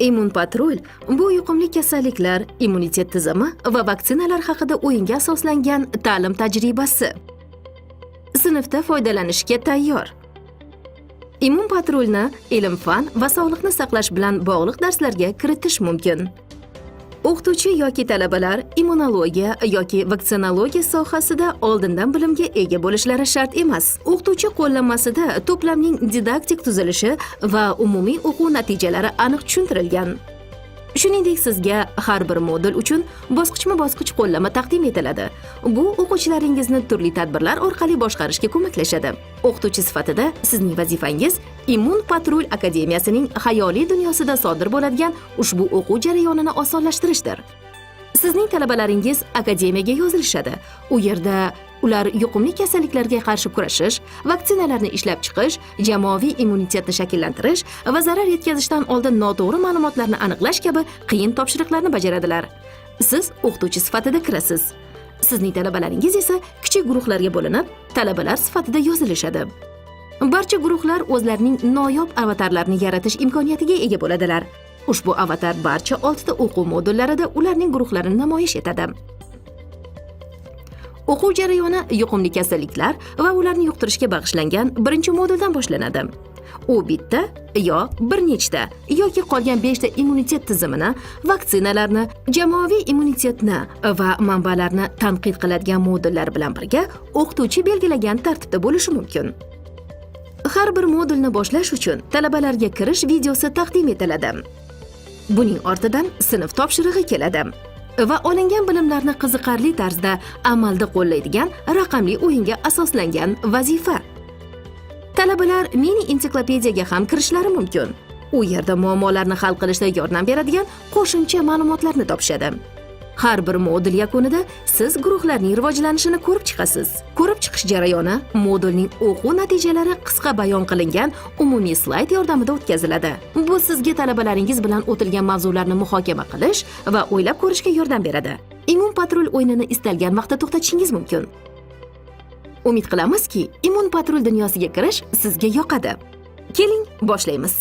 Immun Patrul bu yuqumli kasalliklar, immunitet tizimi va vaksinalar haqida o'yinga asoslangan ta'lim tajribasi. Sinfda foydalanishga tayyor. Immun Patrulni ilm-fan va sog'liqni saqlash bilan bog'liq darslarga kiritish mumkin. O'qituvchi yoki talabalar immunologiya yoki vaksinologiya sohasida oldindan bilimga ega bo'lishlari shart emas. O'qituvchi qo'llanmasida to'plamning didaktik tuzilishi va umumiy o'quv natijalari aniq tushuntirilgan. Shuningdek, sizga har bir modul uchun bosqichma-bosqich qo'llanma taqdim etiladi. Bu o'quvchilaringizni turli tadbirlar orqali boshqarishga ko'maklashadi. O'qituvchi sifatida sizning vazifangiz Immun Patrul akademiyasining xayoliy dunyosida sodir bo'ladigan ushbu o'quv jarayonini osonlashtirishdir. Sizning talabalaringiz akademiyaga yozilishadi. U yerda ular yuqumli kasalliklarga qarshi kurashish, vaksinalarni ishlab chiqish, jamoaviy immunitetni shakllantirish va zarar yetkazishdan oldin noto'g'ri ma'lumotlarni aniqlash kabi qiyin topshiriqlarni bajaradilar. Siz o'qituvchi sifatida kirasiz. Sizning talabalaringiz esa kichik guruhlarga bo'linib, talabalar sifatida yozilishadi. Barcha guruhlar o'zlarining noyob avatarlarini yaratish imkoniyatiga ega bo'ladilar. Ushbu avatar barcha oltita o'quv modullarida ularning guruhlarini namoyish etadi. O'quv jarayoni yuqumli kasalliklar va ularni yuqtirishga bag'ishlangan birinchi moduldan boshlanadi. U bitta yo bir nechta yoki qolgan beshta immunitet tizimini, vaksinalarni, jamoaviy immunitetni va manbalarni tanqid qiladigan modullar bilan birga o'qituvchi belgilagan tartibda bo'lishi mumkin. Har bir modulni boshlash uchun talabalarga kirish videosi taqdim etiladi. Buning ortidan sinf topshirig'i keladi va olingan bilimlarni qiziqarli tarzda amalda qo'llaydigan raqamli o'yinga asoslangan vazifa. Talabalar mini ensiklopediyaga ham kirishlari mumkin. U yerda muammolarni hal qilishda yordam beradigan qo'shimcha ma'lumotlarni topishadi. Har bir modul yakunida siz guruhlarning rivojlanishini ko'rib chiqasiz. Ko'rib chiqish jarayoni modulning o'quv natijalari qisqa bayon qilingan umumiy slayd yordamida o'tkaziladi. Bu sizga talabalaringiz bilan o'tilgan mavzularni muhokama qilish va o'ylab ko'rishga yordam beradi. Immun Patrul o'yinini istalgan vaqtda to'xtatishingiz mumkin. Umid qilamizki, Immun Patrul dunyosiga kirish sizga yoqadi. Keling, boshlaymiz.